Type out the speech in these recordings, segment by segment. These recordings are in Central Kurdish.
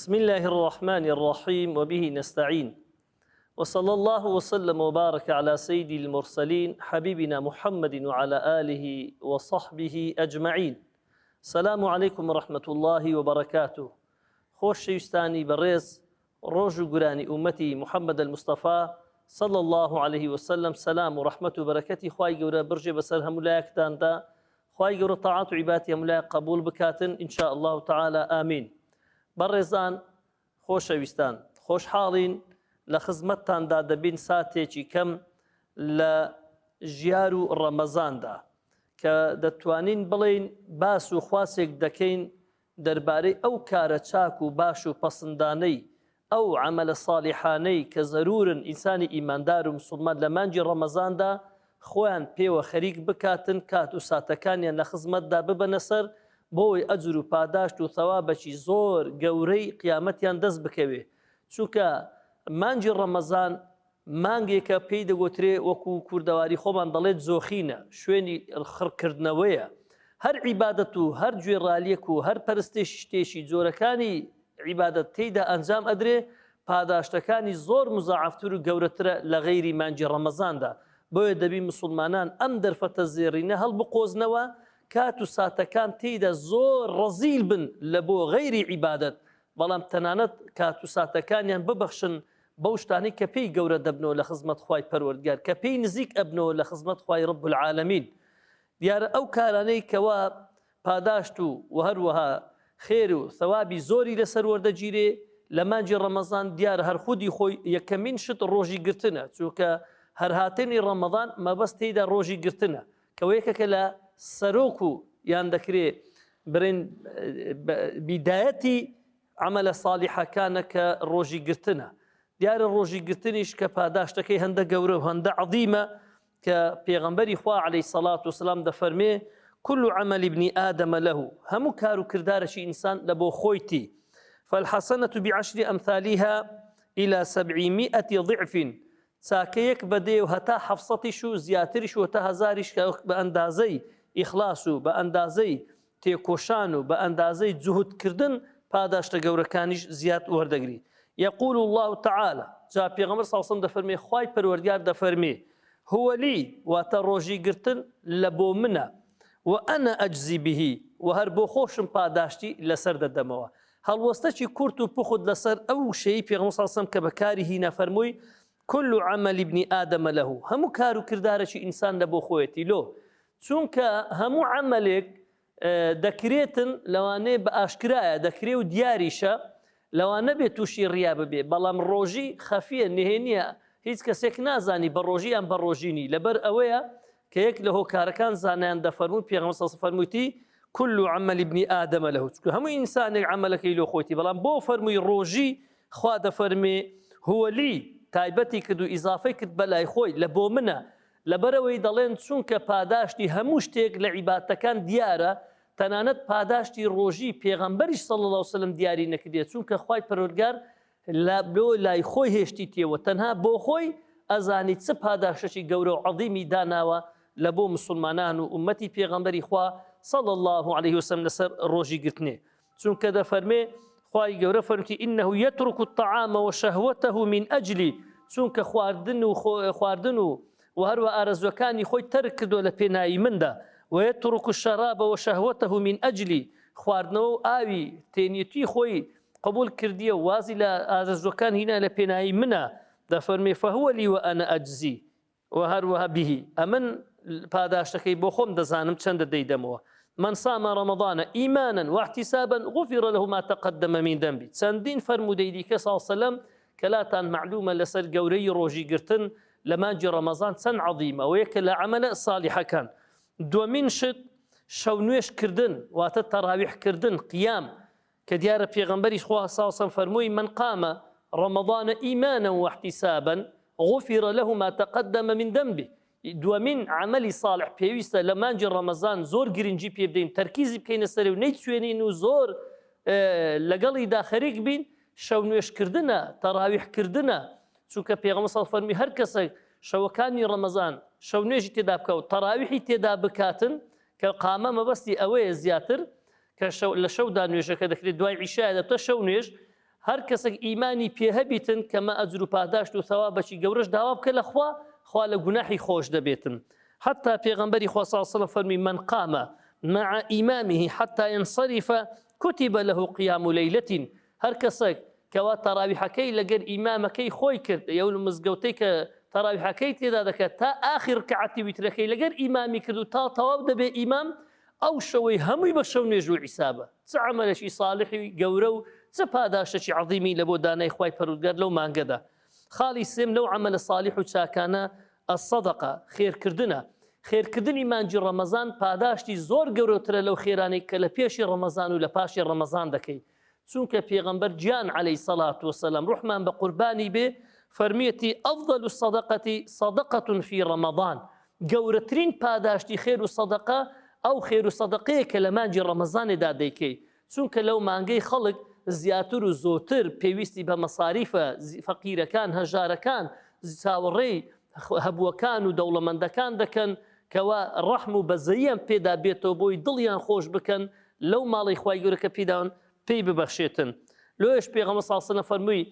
بسم الله الرحمن الرحيم وبه نستعين وصلى الله وسلم وبارك على سيد المرسلين حبيبنا محمد وعلى آله وصحبه أجمعين سلام عليكم ورحمة الله وبركاته خۆشەویستانی بەڕێز ڕۆژ و گورانی ئومەتی محمد المصطفی صلی اللە علیه وسلم سەلام و ڕەحمەت و بەرەکەتی خوای گەورە بڕژێ بەسەر هەموو لایەکتاندا خوای گەورە تاعات و عیباتی هەموو لایەک قبول بکاتن ان شاء اللە تعالی آمین بەڕێزان خۆشەویستان خۆشحاڵین لە خزمەتتاندا دەبین ساتێکی کەم لە ژیار و ڕەمەزاندا کە دەتوانین بڵێین باس و خواسێک دەکەین دەربارەی ئەو کارە چاک و باش و پەسندانەی، ئەو عەمەلە ساڵیحانەی کە زەرورن ئینسانی ئیماندار و مسوڵمان لە مانگی ڕەمەزاندا خۆیان پێوە خەریک بکاتن کات و ساتەکانیان لە خزمەتدا ببەنە سەر بۆوەی ئەجر و پاداشت و ثەوابەکی زۆر گەورەی قیامەتیان دەست بکەوێ چونکە مانگی ڕەمەزان مانگێکە پێی دەگۆترێ وەکو کوردەواری خۆمان دەڵێت زۆخینە، شوێنی خڕکردنەوەیە. هەر عیبادەت و هەر گوێڕالیەک و هەر پەرستێشی جۆرەکانی عیبادەت تێیدا ئەنجام ئەدرێ پاداشتەکانی زۆر مزاعەفتر و گەورەترە لە غەیری مانگی ڕەمەزاندا. بۆیە دەبی مسوڵمانان ئەم دەرفەتە زێڕینە هەڵبقۆزنەوە کات و ساتەکان تێیدا زۆر ڕەزیل بن لە بۆ غەیری عیبادەت بەڵام تەنانەت کات و ساتەکانیان ببەخشن بەو شتانەی کە پێی گەورە دەبنەوە لە خزمەت خوای پەروەردگار کە پێی نزیک ئەبنەوە لە خزمەت خوای رب العالمین دیارە ئەو کارانەی کەوا پاداشت و و هەروەها خێر و ثەوابی زۆری لەسەر وەردەگیرێ لە مانگی ڕەمەزان دیارە هەر خودی خۆی یەکەمین شت ڕۆژی گرتنە چونکە هەر هاتنی ڕەمەضان مەبەست تێیدا ڕۆژی گرتنە کەوە یەکێکە لە سەرۆک و یان دەکرێ برێن بیدایەتی عەمەلە ساڵیحەکانە کە ڕۆژی گرتنە. دیارە ڕۆژی گرتنیش کە پاداشتەکەی هەندە گەورە و هەندە عەظیمە کە پێغەمبەری خوا عەلەیهی سەڵات وسلام دەفەرمێ كل عمل ابن آدم له هەموو کار و کردارەکی ئینسان لە بۆ خۆیتی فالحسنة بعشر أمثالها إلى سبعمائة ضعف چاکە یەک بە دێ و هەتا حەفسەتیش و زیاتریش و هەتا هەزاریش کە بە ئەندازەی ئیخلاس و بە ئەندازەی تێکۆشان و بە ئەندازەی جوهد کردن پاداشتە گەورەکانیش زیاد وەردەگری. یقول اللە تعالی، جا پێغەمبەر صلی اللە علیە وسلم دەفەرمێ خوای پەروەردگار دەفەرمێ، هو لی، واتە ڕۆژی گرتن لە بۆ منە، و انا اجزی به، وە هەر بۆ خۆشم پاداشتی لەسەر دەدەمەوە. هەڵوەستەکی کورت و پوخت لەسەر ئەو وشەیەی پێغەمبەر صلی اللە علیە وسلم کە بەکاری هینا فەرمووی، کل عمل ابن آدم له، هەموو کار و کردارێکی ئینسان لە بۆ خۆیەتی، لۆ؟ چونکە هەموو عەمەلێک دەکرێتن لەوانەیە بە ئاشکرایە دەکرێ و دیاریشە لەوانەبێ تووشی ڕیا ببێ بەڵام ڕۆژی خەفیە نهێنیە هیچ کەسێک نازانی بە ڕۆژی یان بە ڕۆژینی لەبەر ئەوەیە کە یەک لە هۆکارەکان زانایان دەفەرموون پێغەمبەر صلی فەرموویتی كل عمل ابن آدم له چونکە هەموو ئینسانێک عەمەلەکەی لۆ خۆیتی بەڵام بۆ فەرمووی ڕۆژی خوا دەفەرمێ هو لی تایبەتی کرد و ئیزافەی کرد بەلای خۆی لە بۆ منە لەبەرئەوەی دەڵێن چونکە پاداشتی هەموو شتێک لە عیبادتەکان دیارە تەنانەت پاداشتی ڕۆژی پێغەمبەریش صلی اللە وسلم دیاری نەکردیە چونکە خوای پەروەردگار لە بۆ لای خۆی هێشتیتیەوە تەنها بۆ خۆی ئەزانی چ پاداشتێکی گەورە و عەظیمی داناوە لە بۆ مسوڵمانان و ئوممەتی پێغەمبەری خوا صلی اللە علیه وسلم لەسەر ڕۆژی گرتنێ چونکە دەفەرمێ خوای گەورە فەرمووی انه یترک الطعام وشهوته من اجلی چونکە خواردن و خواردن و و هەروە ئارەزوەکانی خۆی تەرک کردووە لە پێناوی مندا ویترک الشراب وشهوته من اجلی خواردنەوە و ئاوی تێنیەتی خۆی قبول کردیە و وازی لە ئارەزوەکان هینا لە پێناوی منە دەفەرمێ فهو لی وانا اجزی وە هەروەها به، ئەمن پاداشتەکەی بۆ خۆم دەزانم چەندە دەیدەمەوە، من صام رمضان ایمانا واحتسابا غفر له ما تقدم من ذنبه، چەندین فەرموودەی دیکە صلی اللە علیە وسلم کە لاتان مەعلومە لەسەر گەورەیی ڕۆژی گرتن لە مانگی ڕەمەزان چەند عەظیمە و یەکە لە عەمەلە صالیحەکان. دووەمین شت شەو نوێژ کردن واتە تەراویح کردن، قیام. کە دیارە پێغەمبەری خوا صلی الله علیه و فەرمووی من قام رمضان ایمانا واحتسابا غفر له ما تقدم من ذنبه. دووەمین عەمەلی صالح پێویستە لە مانگی ڕەمەزان زۆر گرنگی پێ بدەین، تەرکیزی بکەینە سەری و نەیچوێنین و زۆر لەگەڵیدا خەریک بین، شەو نوێژکردنە، تەراویح کردنە، چونکە پێغەمبەر صلی فەرمی هەر کەسێک شەوەکانی ڕەمەزان شەو نوێژی تێدا بکا و تەراویحی تێدا بکاتن، کە قامە مەبەستی ئەوەیە زیاتر کە لە شەودا نوێژەکە دەکرێت دوای عیشایە دەبتە شەو نوێژ، هەر کەسێک ئیمانی پێ هەبیتن کەمە ئەجر و پاداشت و ثەوابەکی گەورەش داوا بکە لە خوا، خوا لە گوناحی خۆش دەبێتن. حتی پێغەمبەری خوا صلی اللە علیه و سلم فەرمی من قام مع امامه حتی ينصرف كتب له قيام ليلة، هەر کەسێک کەوا تەراویحەکەی لەگەر ئیمامەکەی خۆی کرد یەو مزگەوتەی کە تەراویحەکەی تێدا دەکات تا ئاخر رکعەتی ویترەکەی لەگەر ئیمامی کرد و تا تەواو دەبێ ئیمام ئەو شەوەی هەمووی بە شەو نوێژ و عیسابە. چ عەمەلێکی ساڵحی گەورە و چ پاداشتێکی عەزیمی لەبۆ دانای خوای پەروەردگار لەو مانگەدا. خاڵی سێم لەو عەمەلە ساڵح و چاکانە الصدقە، خێرکردنە. خێرکردنی مانگی ڕەمەزان پاداشتی زۆر گەورەترە لەو خێرانەی کە لە پێشی ڕەمەزان و لە پاشی ڕەمەزان دەکەی. چونکە پێغەمبەر گیان علیە الصلوة والسلام ڕوحمان بە قوربانی بێ فەرموویەتی افضل الصدقة صدقة في رمضان گەورەترین پاداشتی خێر و سەدەقە ئەو خێر و سەدەقەیە کە لە مانگی ڕەمەزانێدا دەیکەی چونکە لەو مانگەی خەڵک زیاتر و زۆتر پێویستی بە مەساریفە فەقیرەکان هەژارەکان چاوەڕێی هەبووەکان و دەوڵەمەندەکان دەکەن کەوا ڕەحم و بەزەییان پێدا بێتەوە بۆی دڵیان خۆش بکەن لەو ماڵەی خوای گەورە کە پیداون پێی ببەخشێتن. لۆیەش پێغەمبەر صلی اللە علیە وسلم فەرمووی،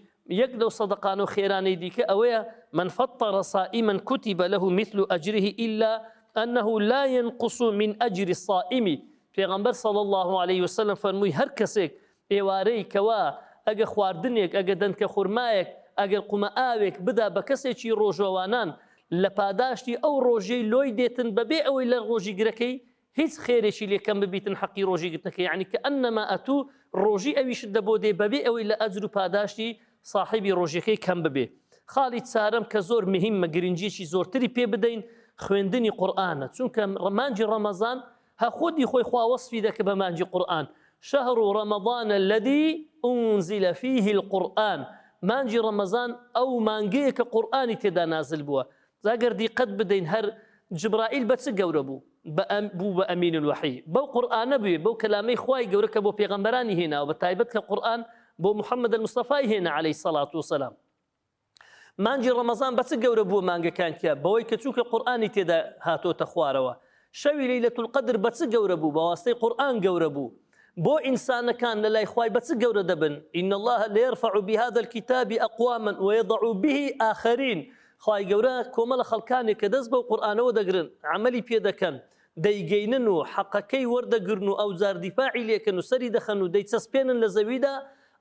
یەک لەو سەدەقانە و خێرانەی دیکە ئەوەیە، من فطر صائما کتب له مثل اجره الا انه لا ينقص من اجر الصائم، پێغەمبەر صلی اللە علیه وسلم فەرمووی هەر کەسێک ئێوارەی کەوا ئەگە خواردنێک ئەگە دەنکە خورمایەک ئەگەر قومە ئاوێک بدا بە کەسێکی ڕۆژەوانان لە پاداشتی ئەو ڕۆژەی لۆی دێتن بەبێ ئەوەی لە ڕۆژیگرەکەی هیچ خێرێکی لێ کەم ببیتن حەقی ڕۆژی گرتنەکەی یەعنی کەئەنەما ئەتوو ڕۆژی ئەویشت لەبۆ دێ بەبێ ئەوەی لە ئەجر و پاداشتی ساحێبی ڕۆژیەکەی کەم ببێ. خاڵی چارەم کە زۆر مهیمە گرنگیەکی زۆرتری پێ بدەین خوێندنی قورئانە چونکە مانگی ڕەمەزان هە خودی خۆی خوا وەسفی دەکە بە مانگی قورئان شهر رمضان الذی انزل فیه القرآن مانگی ڕەمەزان ئەو مانگەیە کە قورئانی تێدا نازل بووە جا گەر دیقەت بدەین هەر جبرائیل بە چ گەورە بوو؟ بە بوو بە ئەمین الوحی بەو قورئانە بوێ بەو کەلامەی خوای گەورە کە بۆ پێغەمبەرانی هێناوە بە تایبەت کە قورئان بۆ محمد المصطفی هێنا علیه الصلاة والسلام. مانگی ڕەمەزان بە چ گەورە بووە مانگەکان تیا؟ بەوەی کە چونکە قورئانی تێدا هاتۆتە خوارەوە. شەوی لەیلەت القدر بە چ گەورە بوو؟ بە واسطەی قورئان گەورە بوو. بۆ ئینسانەکان لە لای خوای بە چ گەورە دەبن؟ ان اللە لیرفع بهذا الکتاب اقواما ویضع به آخرین خوای گەورە کۆمەڵە خەڵکانێک کە دەست بەو قورئانەوە دەگرن عەمەلی پێ دەکەن دەیگەینن و حەقەکەی وەردەگرن و ئەوجار دیفاعی لێکەن و سەری دەخەن و دەیچەسپێنن لە زەویدا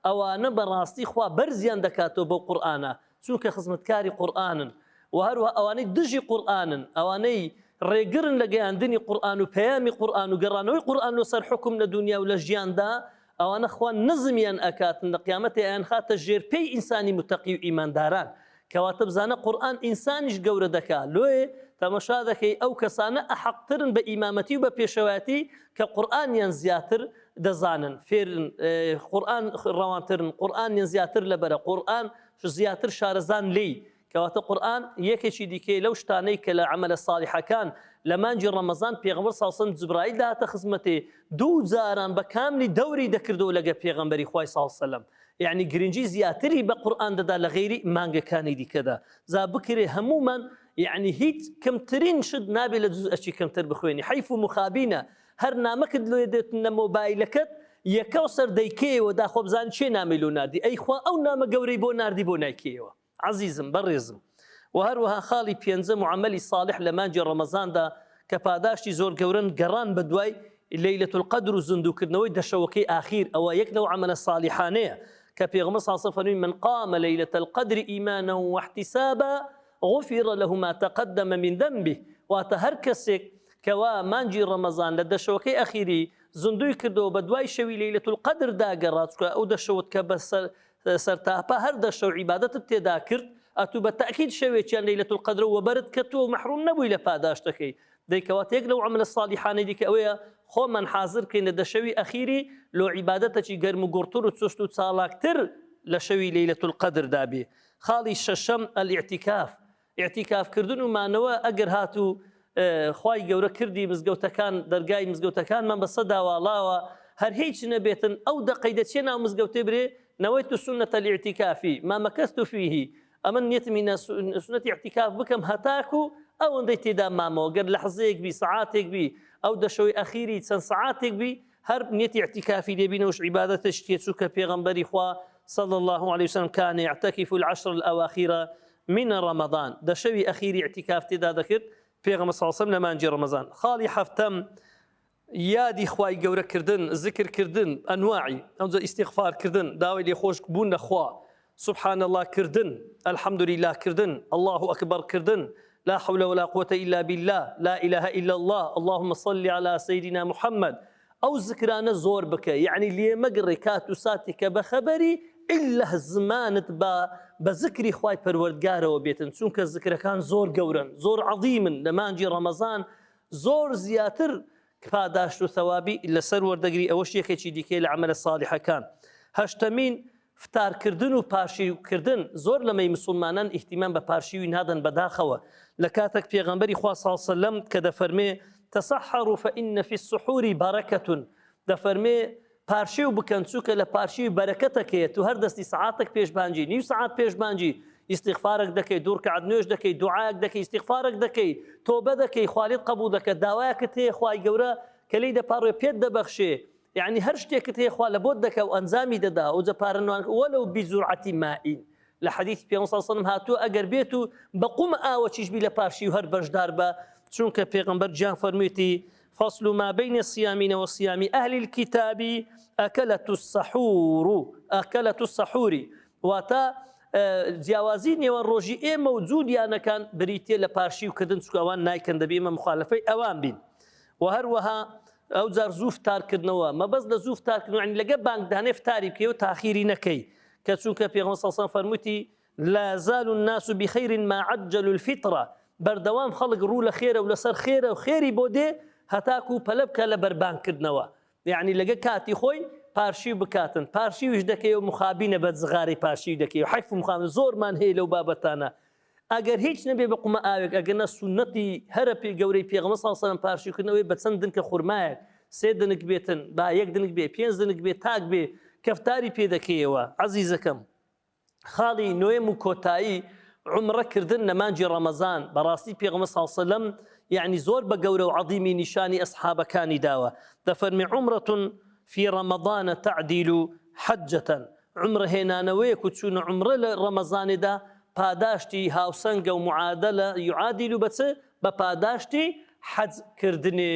ئەوانە بەڕاستی خوا بەرزیان دەکاتەوە بەو قورئانە چونکە خزمەتکاری قورئانن وە هەروەها ئەوانەی دژی قورئانن ئەوانەی ڕێگرن لە گەیاندنی قورئان و پەیامی قورئان و گەڕانەوەی قورئان لۆ سەر حوکم لە دونیا و لە ژیاندا ئەوانە خوا نزمیان ئەکاتن لە قیامەتێ ئەیانخاتە ژێر پێی ئینسانی متەقی و ئیمانداران کەواتە بزانە قورئان ئینسانیش گەورە دەکا لۆیێ تەمەشا دەکەی ئەو کەسانە ئەحەقترن بە ئیمامەتی و بە پێشەوایەتی کە قورئانیان زیاتر دەزانن فێرن قورئان ڕەوانترن قورئانیان زیاتر لەبەرە قورئان زیاتر شارەزان لێی کەواتە قورئان یەکێکی دیکەیە لەو شتانەی کە لە عەمەلە ساڵیحەکان لە مانگی ڕەمەزان پێغەمبەر صلی اللە علیه و سلم جبرائیل دەهاتە خزمەتێ دوو جاران بە کاملی دەوری دەکردەوە لەگەر پێغەمبەری خوای صلی اللە علیه و سلم یەعنی گرنگی زیاتری بە قورئان دەدا لە غەیری مانگەکانی دیکەدا جا بکرێ هەموومان یەعنی هیچ کەمترین شت نابێ لە جوزئەکی کەمتر بخوێنی حەیف و مخابینە هەر نامەکت لۆ دێت نە مۆبایلەکەت یەکەو سەر دەیکەیەوە داخۆ بزانی کێ نامەی لۆ ناردی ئەی خوا ئەو نامە گەورەی بۆ ناردی بۆ نایکەیەوە عەزیزم بەڕێزم وە هەروەها خاڵی پێنجەم و عەمەلی صالح لە مانگی ڕەمەزاندا کە پاداشتی زۆر گەورەن گەڕان بە دوای لەیلە القدر و زیندووکردنەوەی دە شەوەکەی ئاخیر ئەوە یەک لەو عەمەلە صالیحانەیە کە پێغەمبەر صلی اللە علیه و سلم فەرمووی من قام ليلة القدر ایمانا واحتسابا غفر له ما تقدم من ذنبه واتە هەر کەسێک کەوا مانگی ڕەمەزان لە دە شەوەکەی ئەخیری زیندووی کردەوە بە دوای شەوی لەیلە القدر دا گەڕا چونکە ئەو دە شەوەت کە بە سەرتاپا هەر دە شەو عیبادەتت تێدا کرد ئەتوو بە تەئکید شەوێکیان لەیلە القدرە وەبەرت کەتووە و مەحروم نەبووی لە پاداشتەکەی دەی کەواتە یەک لەو عەمەلە ساڵیحانەی دیکە ئەوەیە. خۆمان حازر بکەین لە دەشەوی ئەخیری لۆ عیبادەتەکی گەرم و گوڕتر و چوست و چاڵاکتر لە شەوی لەیلەت القەدردا بێ. خاڵی شەشەم، الاعتکاف، ئیعتیکاف کردن و مانەوە ئەگەر هاتوو خوای گەورە کردی مزگەوتەکان دەرگای مزگەوتەکانمان بە سەدا واڵاوە هەر هیچ نەبێتن ئەو دەقەی دەچێ ناو مزگەوتێ برێ نويت سنة الاعتكاف ما مكثت فيه ئەمن نیەتم هینا سونەتی ئیعتیکاف بکەم هەتاکو ئەوەندەی تێدا مامەوە گەر لەحزەیەک بی سەعاتێک بی ئەو دەشەوەی ئەخیری چەند سەعاتێک بی هەر نیەتی ئیعتیکافی لێ بینەوەش عیبادەتە شتیە چونکە پێغەمبەری خوا صلی الله علیه وسلم كان يعتكف العشر الأواخر من رمضان دە شەوی ئەخیری ئیعتیکاف تێدا دەکرد پێغەمبەر صلی الله علیه وسلم لە مانگی ڕەمەزان. خاڵی حەفتەم یادی خوای گەورە کردن، زکر کردن، ئەنواعی، ئەوجا ئیستیغفار کردن، داوای لێخۆش بوون لە خوا، سبحان اللە کردن، الحمدللە کردن، اللە اکبر کردن، لا حول ولا قوة الا باللە، لا اله الا اللە، اللهم صل علی سیدنا محمد، ئەو زکرانە زۆر بکە یەعنی لێ مەگڕێ کات و ساتێک کە بەخەبەری ئیللە زمانت با بە زکری خوای پەروەردگارەوە بێتن چونکە زکرەکان زۆر گەورەن زۆر عەزیمن لە مانگی ڕەمەزان زۆر زیاتر پاداشت و ثەوابی لەسەر وەردەگری ئەوەش یەکێکی دیکەیە لە عەمەلە ساڵیحەکان. هەشتەمین، فتارکردن و پارشیوکردن، زۆر لەمەی مسوڵمانان ئیهتیمام بە پارشیوی نادەن بەداخەوە، لە کاتەک پێغەمبەری خوا صلی اللە علیە وسلم کە دەفەرمێ، تسحروا فان فی السحور برکە، دەفەرمێ پارشێو بکەن چونکە لە پارشێوی بەرەکەتەک هەیە، تو هەر دەستی سەعاتەک پێش بانگی، نیو سەعات پێش بانگی ئیستیغفارەک دەکەی، دوو ڕکعەت نوێژ دەکەی، دوعایەک دەکەی، ئیستیغفارەک دەکەی، تۆبە دەکەی، خوا لێت قەبوڵ دەکات، داوایەکت هەیە خوای گەورە کە لێی دەپاڕێ پێت دەبەخشێ، یەعنی هەر شتێکت هەیە خوا لە بۆت دەکا و ئەنجامی دەدا ئەوجا پارە نوان ولو بجرعة ماء لە حەدیثی پێغەمبەر صلی الله علیه و سلم هاتووە ئەگەر بێت و بە قوم ئاوەکیش بی لە پارشی و هەر بەشدار بە چونکە پێغەمبەر گیان فەرموویەتی فصل ما بین صيامنا وصيام أهل الكتاب أكلة السحور أكلة السحور واتە جیاوازی نێوان ڕۆژی ئێمە و جوودیانەکان بریتە لە پارشی و کردن چونکە ئەوان نایکەن دەبێ ئێمە مخالفەی ئەوان بین و هەروەها ئەو جار زوو فتار کردنەوە مەبەست لە زوو فتار کردنەوە یعنی لەگە بانگ دانێ فتاری بکەی و تاخیری نەکەی کە چونکە پێغەمبەر صلی الله علیه و سلم فەرموویتی لا يزال الناس بخير ما عجلوا الفطر بەردەوام خەڵک ڕوو لە خێرە و لەسەر خێرە و خێری بۆ دێ هەتاکو پەلە بکە لە بەربانگ کردنەوە یعنی لەگە کاتی خۆی پارشیو بکاتن پارشیویش دەکەی و مخابینە بە جغارەی پارشیو دەکەی و حەیف و مخابن زۆرمان هەیە لەو بابەتانە ئەگەر هیچ نەبێ بە قومە ئاوێک ئەگەر نا سوننەتی هەرە پێ گەورەی پێغەمبەر صلی اللە علیە وسلم پارشیو کردنەوەی بە چەند دنکە خورمایەک سێ دنک بێتن با یەک دنک بێ پێنج دنک بێ تاک بێ کەفتاری پێ دەکەیەوە عەزیزەکەم خاڵی نۆیەم و کۆتایی عومڕە کردن لە مانگی ڕەمەزان بەڕاستی پێغەمبەر صلی اللە علیە وسلم یعنی زۆر بە گەورە و عەظیمی نیشانی ئەسحابەکانی داوە دەفەرمێ عمرة في رمضان تعدل حجة عومرە هێنانەوەیەک و چوونە عومرە لە ڕەمەزانێدا پاداشتی هاوسەنگە و معادلە یعادل بە چ؟ بە پاداشتی حەج کردنێ.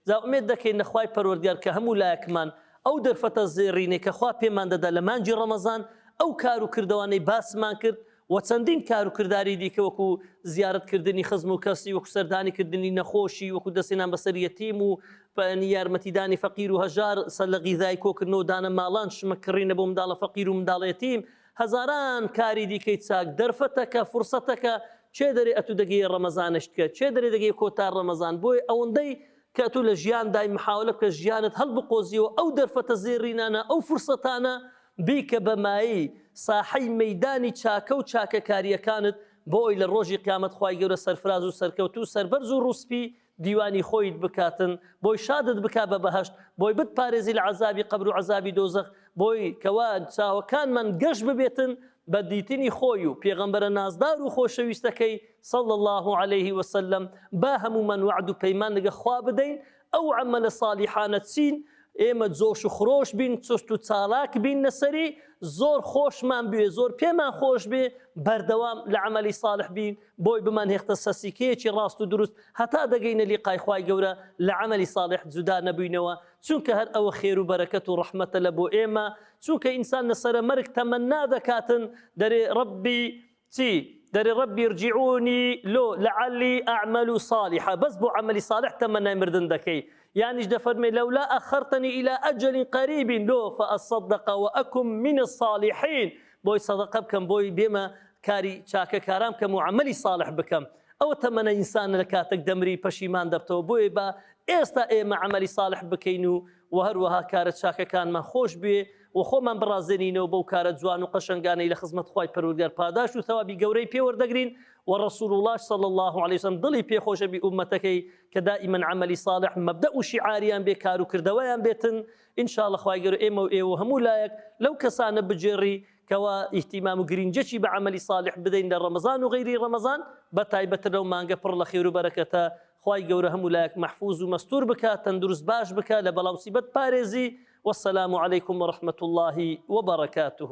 جا ئومێد دەکەین لە خوای پەروەردگار کە هەموو لایەکمان ئەو دەرفەتە زێڕینەی کە خوا پێمان دەدا لە مانگی ڕەمەزان ئەو کار و کردەوانەی باسمان کرد و چەندین کار و کرداری دیکە وەکو زیارەت کردنی خزم و کەسی وەکو سەردانی کردنی نەخۆشی وەکو دەستهێنان بەسەر یەتیم و یارمەتیدانی فەقیر و هەژار سەلە غیزای کۆکردنەوە دانە ماڵان شمەک کڕینە بۆ منداڵە فەقیر و منداڵە یەتیم هەزاران کاری دیکەی چاک دەرفەتەکە فرسەتەکە کێ دەرێ ئەتو دەگەیە ڕەمەزانشت کە کێ دەرێ دەگەیە کۆتا ڕەمەزان بۆیە ئەوەندەی کە ئەتو لە ژیاندای محاولە بکە ژیانت هەڵبقۆزیەوە ئەو دەرفەتە زێڕینانە ئەو فرسەتانە بیکە بە مایەی ساحەی مەیدانی چاکە و چاکەکارییەکانت بۆ ئەوی لە ڕۆژی قیامەت خوای گەورە سەرفراز و سەرکەوتوو و سەربەرز و ڕووسپی دیوانی خۆیت بکاتن بۆی شادت بکا بە بەهەشت بۆی بتپارێزی لە عەزابی قەبر و عەزابی دۆزەخ بۆی کەوا چاوەکانمان گەش ببێتن بە دیتنی خۆی و پێغەمبەرە نازدار و خۆشەویستەکەی صلی اللە علیه وسلم با هەموومان وەعد و پەیمان لەگە خوا بدەین ئەو عەمەلە ساڵیحانە چین ئێمە جۆش و خرۆش بین چست و چالاک بین لەسەری زۆر خۆشمان بوێ زۆر پێمان خۆش بێ بەردەوام لە عەمەلی ساڵح بین بۆی بمان هێختە سەسیکەیەکی ڕاست و دروست هەتا دەگەینە لیقای خوای گەورە لە عەمەلی ساڵح جودا نەبووینەوە چونکە هەر ئەوە خێر و بەرەکەت و ڕەحمەتە لە بۆ ئێمە چونکە ئینسان لە سەرە مەرگ تەمەنا دەکاتن دەرێ ڕەبی چی؟ دەرێ ربی ارجعونی لۆ لعلی اعمل صالحا بەس بۆ عەمەلی صالح تەمەنای مردن دەکەی یانیش دەفەرمێ لولا اخرتنی الی اجل قریب لۆ فاصدق واکن من الصالحین بۆی سەدەقە بکەم بۆی بێمە کاری چاکە کاران بکەم و عەمەلی صالح بکەم ئەوە تەمەنە ئینسانە لە کاتەک دەمری پەشیمان دەبتەوە بۆیە با ئێستا ئێمە عەمەلی صالح بکەین و وە هەروەها کارە چاکەکانمان خۆش بوێ و خۆمان بڕازێنینەوە بەو کارە جوان و قەشەنگانەی لە خزمەت خوای پەروەردگار پاداشت و ثەوابی گەورەی پێ وەردەگرین و رسول اللە صلی اللە علیه وسلم دڵی پێ خۆشە بی ئوممەتەکەی کە دائیما عەمەلی صالح مەبدەء و شیعاریان بێ کار و کردەوەیان بێتن ان شاء اللە خوای گەورە ئێمە و ئێوە و هەموو لایەک لەو کەسانە بگێڕی کەوا ئیهتیمام و گرینجەکی بە عەمەلی صالح بدەین لە ڕەمەزان و غەیری ڕەمەزان بە تایبەتر لەو مانگە پڕ لە خێر و بەرەکەتە خوای گەورە هەموو لایەک مەحفوز و مەستور بکا تەندروست باش بکا لە بەڵا موسیبەت پارێزی والسلام علیکم ورحمة اللە وبرکاته.